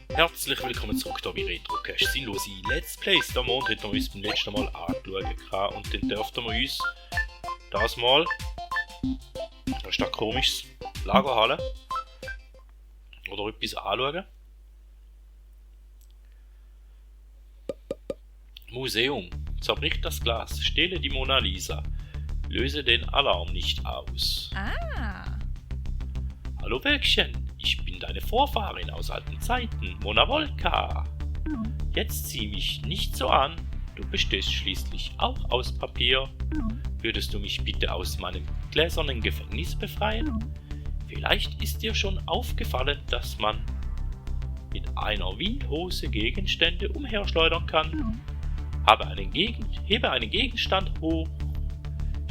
Herzlich willkommen zurück hier bei RetroCache. Sinnlose Let's Plays. Der Mond hat wir uns beim letzten Mal angeschaut und dann dürften wir uns das Mal, das ist da komisches, Lagerhalle oder etwas anschauen. Museum. Zerbrich das Glas, stehle die Mona Lisa, löse den Alarm nicht aus. Ah. Hallo Wölkchen, ich bin deine Vorfahrin aus alten Zeiten, Mona Wolka. Jetzt zieh mich nicht so an, du bestehst schließlich auch aus Papier. Würdest du mich bitte aus meinem gläsernen Gefängnis befreien? Vielleicht ist dir schon aufgefallen, dass man mit einer Windhose Gegenstände umherschleudern kann. Hebe einen Gegenstand hoch,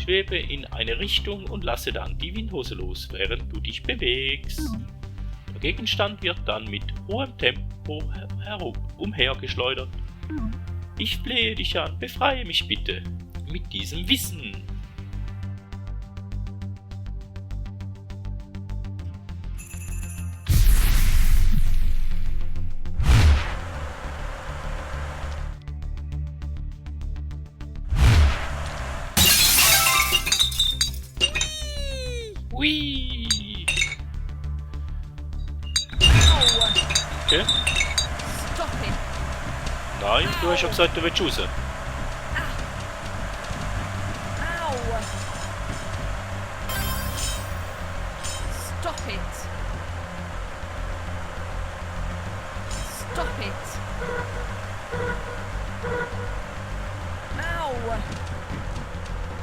schwebe in eine Richtung und lasse dann die Windhose los, während du dich bewegst. Der Gegenstand wird dann mit hohem Tempo umhergeschleudert. Ich flehe dich an, befreie mich bitte mit diesem Wissen. Hui! Okay. Stop it. Nein, du hast ja gesagt, du willst raus. Ow. Stop it. Stop it. Ow.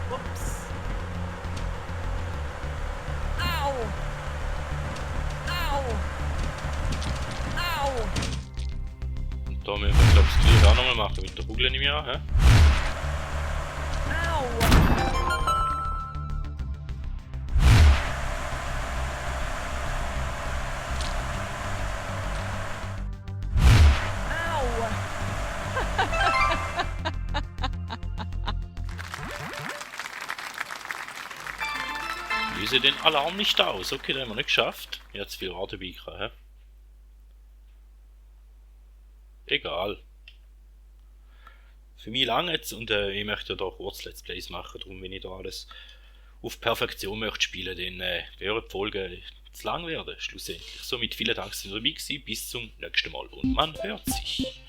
Whoops. Ow. Ow. Ow. Und da müssen wir, glaube ich, das gleiche auch nochmal machen mit der Kugel, nehme ich an. Hä? Löse den Alarm nicht aus. Okay, den haben wir nicht geschafft. Jetzt viel Wartebeiker, hä? Egal. Für mich lange jetzt und ich möchte da kurz Let's Plays machen, darum wenn ich da alles auf Perfektion möchte spielen, dann wäre die Folge zu lang werden, schlussendlich. Somit vielen Dank, dass ihr dabei gewesen, bis zum nächsten Mal und man hört sich.